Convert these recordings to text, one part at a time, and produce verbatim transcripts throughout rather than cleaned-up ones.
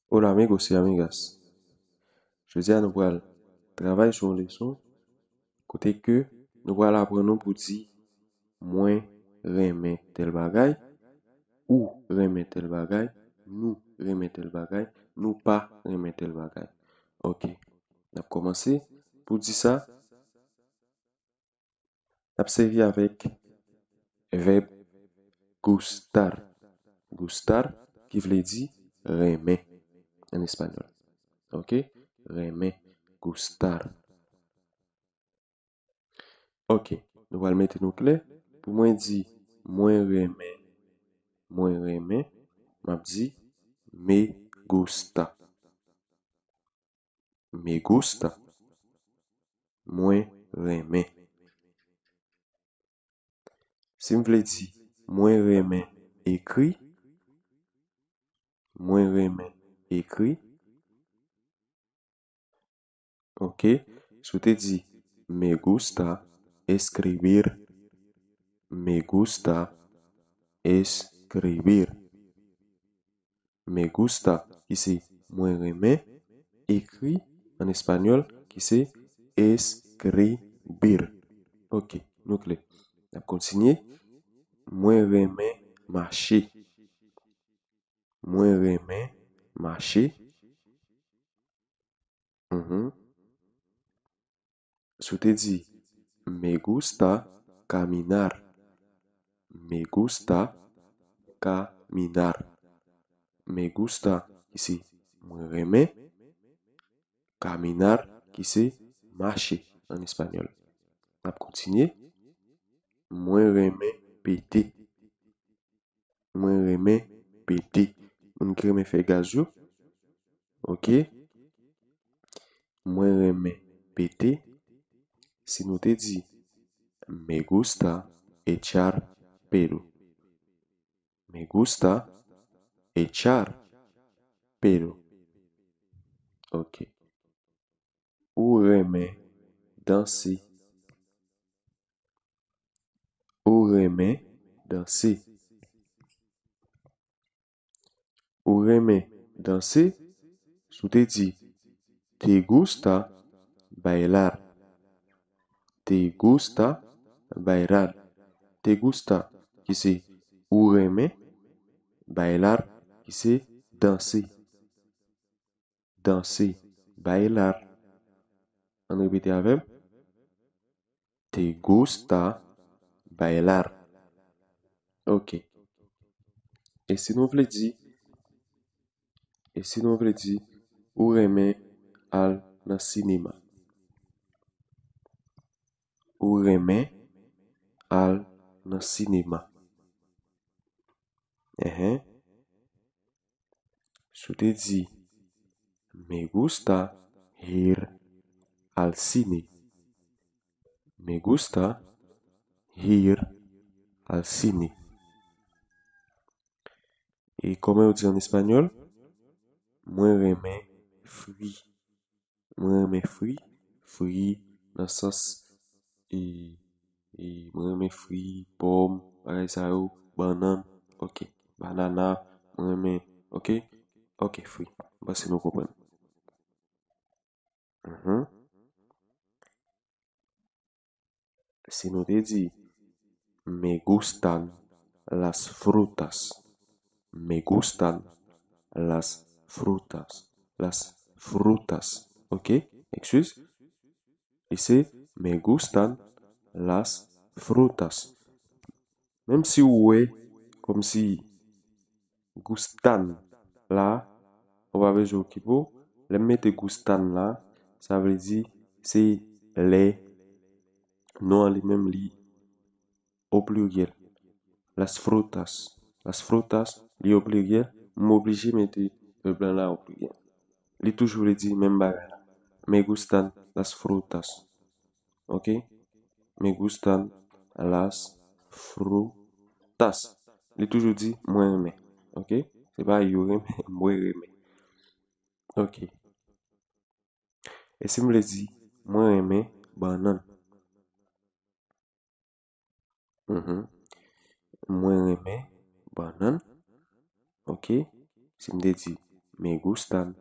Hola amigos y amigas. Jodi a nou pral travay sou yon leson kote ke nou pral aprann nou pou di mwen renmen tèl bagay, ou renmen tèl bagay, nou renmen tèl bagay, nou pa renmen tèl bagay. Ok, n ap kòmanse. Pou di sa, n ap sèvi avèk vèb gustar. Gustar ki vle di renmen an espanyòl. Ok? Renmen, gustar. Ok, nou pral mete nou klè. Pou mwen di mwen renmen, mwen renmen, m ap di me gusta. Me gusta. Mwen renmen. Si m vle di mwen renmen ekri, mwen renmen ekri. Ok, si w te di me gusta escribir, me gusta escribir. Me gusta, ki se mwen renmen, ekri an espanyòl, ki se escribir. Ok, nou klè. N ap kontinye. Mwen renmen mache. Mwen renmen mache. Mhm. Si w te di me gusta caminar, me gusta caminar. Me gusta ki se mwen renmen, caminar ki se mache an espanyòl. N ap kontinye. Mwen renmen pete. Mwen renmen pete. Moun ki renmen fè gaz yo. Ok. Mwen renmen pete. Si nou te di me gusta echar pelo. Me gusta echar pelo. Ok. Ou renmen danse. Ou renmen danse. Ou renmen danse? Si w te di te gusta bailar. Te gusta bailar. Te gusta ki se ou renmen, bailar ki se danse. Danse, bailar. Ann repete avè m. Te gusta bailar? Ok. E si nou vle di, e si nou vle di, ou renmen al nan sinema? Ou renmen al nan sinema? Enhen. Si w te di, me gusta ir al cine. Me gusta ir al cine. E kòman yo di an espanyòl? Mwen renmen fri. Mwen renmen fri. Fri nan sans, e, e, mwen renmen fri, pòm, bagay sa yo, bannann, ok, banana, mwen renmen, ok, ok, fri. M panse nou konprann. Mhm. Si nou te di, me gustan las frutas. Me gustan las frutas. Las frutas. Ok? Excuse. Li se me gustan las frutas. Menm si ou wè kòmsi gustan la, ou pa bezwen okipe w. Lè m mete gustan la, sa vle di se lè non an li menm li o pliryèl. Las frutas. Las frutas, li o pliryèl, m oblije mete vèb lan la o pliryèl. Li toujou vle di menm bagay la. Me gustan las frutas. Ok? Me gustan las frutas. Li toujou di mwen renmen. Ok? Se pa yo renmen, mwen renmen. Ok. E si m vle di mwen renmen bannann? Mhm. Mwen renmen bannann. Ok. Si m te di Me gustan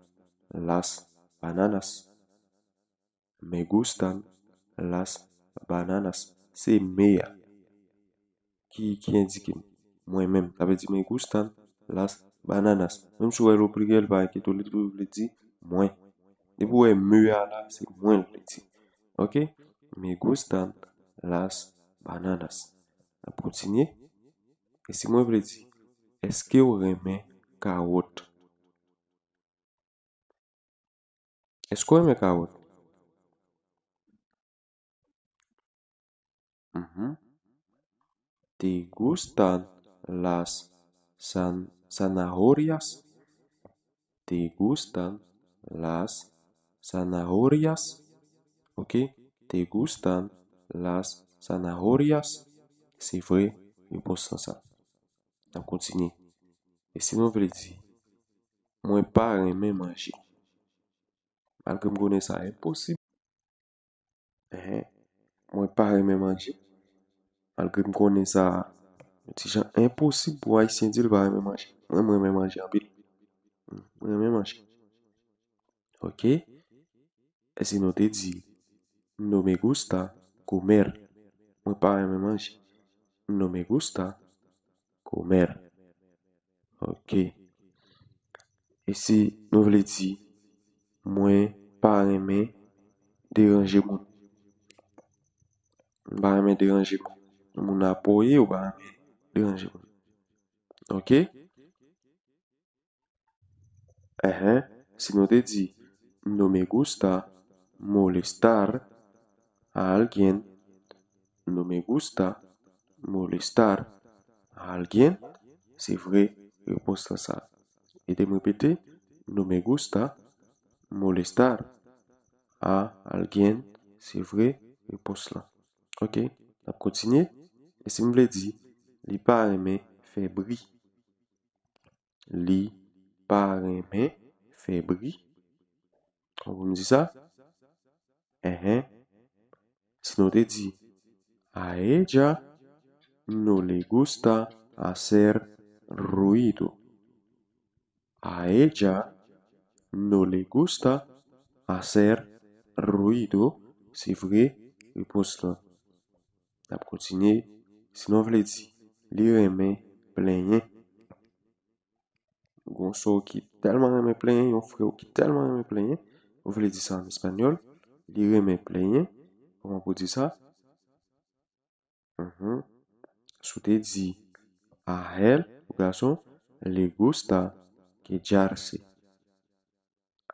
las bananas. Me gustan las bananas. Se me a. Ki, ki endike m. Mwen menm. Sa vle di me gustan las bananas. Menm si w wè l oblike, l pa enkyete w, li toujou vle di mwen. Depi w wè me a la, se mwen l vle di. Ok? Me gustan las bananas. N ap kontinye. E si mwen vle di, èske w renmen kawòt? Èske w renmen kawòt? Mhm. ¿Te gustan las san- zanahorias? ¿Te gustan las zanahorias? Ok. ¿Te gustan las zanahorias? Se vre, repons lan sa. N ap kontinye. E si nou vle di, mwen pa renmen manje. Malgre m konnen sa enposib. Enhen. Mwen pa renmen manje. Malgre m konnen sa yon ti jan enposib pou Ayisyen di l pa renmen manje. Mwen, mwen renmen manje anpil. Mwen renmen manje. Ok. E si nou te di, no me gusta comer. Mwen pa renmen manje. No me gusta comer. Ok. E si nou vle di, mwen pa renmen deranje moun. Mwen pa renmen deranje moun. Moun apoye, ou pa renmen deranje moun. Ok? Enhen. Si nou te di, no me gusta molestar a alguien. No me gusta molestar a alguien. Se vre, repons lan sa. Ede m repete. No me gusta molestar a alguien. Se vre, repons lan. Ok, n ap kontinye. E si m vle di, li pa renmen fè bri. Li pa renmen fè bri. Ou konprann di sa? Enhen. Si nou te di, a ella no le gusta hacer ruido. A ella no le gusta hacer ruido. Se vre, repons lan. N ap kontinye. Si nou vle di, li renmen plenyen. Gon sè w ki tèlman renmen plenyen, yon frè w ki tèlman renmen plenyen, ou vle di sa an espanyòl, li renmen plenyen. Kòman pou di sa? Mhm. Si w te di, a él, pou gason, le gusta quejarse.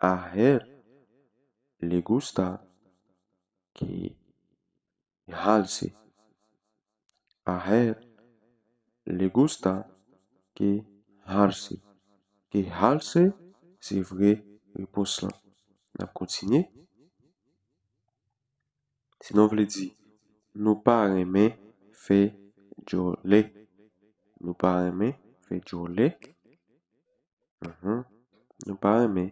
A él le gusta quejarse. A él le gusta quejarse. Quejarse, se vre repons lan. N ap kontinye. Si nou vle di, nou pa renmen fè djòlè. Nou pa renmen fè djòlè. Mhm. Nou pa renmen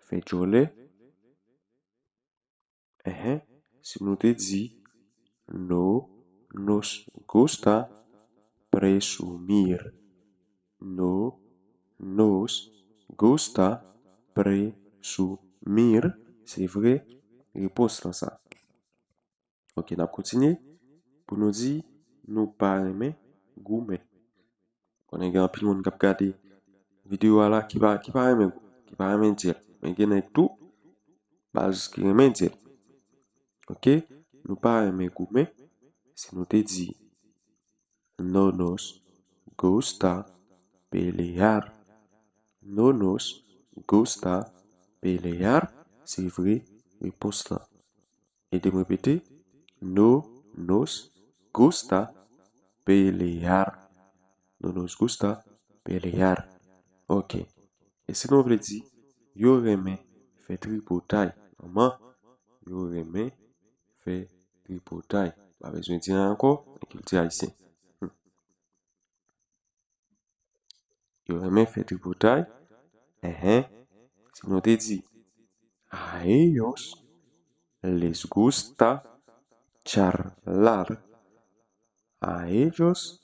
fè djòlè. Enhen. Si nou te di, no nos gusta presumir. No nos gusta presumir. Se vre, repons lan sa. Ok, n ap kontinye pou nou di, nou pa renmen goumen. Konnen gen anpil moun k ap gade videyo a la ki pa, ki pa renmen goumen, ki pa renmen dyèl. Men gen nèg tou, baz, ki renmen dyèl. Ok? Nou pa renmen goumen. Si nou te di, no nos gusta pelear. No nos gusta pelear. Se vre repons lan. Ede m repete. No nos gusta pelear. No nos gusta pelear. Ok. E si nou vle di, yo renmen fè tripotay. Manman, yo renmen fè tripotay. Pa bezwen di anyen ankò, nan kilti ayisyen. Hmm. Yo renmen fè tripotay. Enhen. Si nou te di, a ellos les gusta charlar. A ellos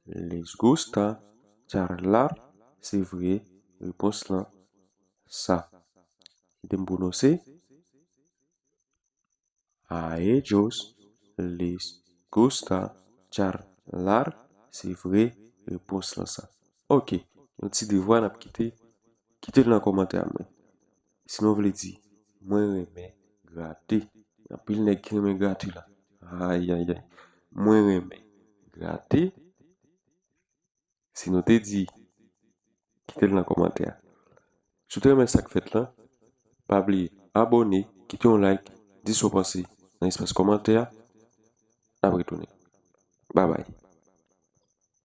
les gusta charlar. Se vre, repons lan. sa. Kite m pwononse. A ellos les gusta charlar. Se vre, repons lan sa. Ok, yon ti devwa n ap kite, kite l nan kòmantè a mwen. Si nou vle di, mwen renmen grate. Gen anpil nèg ki renmen grate la. Ayayay. Mwen renmen grate. Si nou te di, kite l nan kòmantè a. Si w te renmen sa k fèt lan, pa bliye abòne, kite yon like, di sa w panse nan espas kòmantè a. N ap retounen. Babay.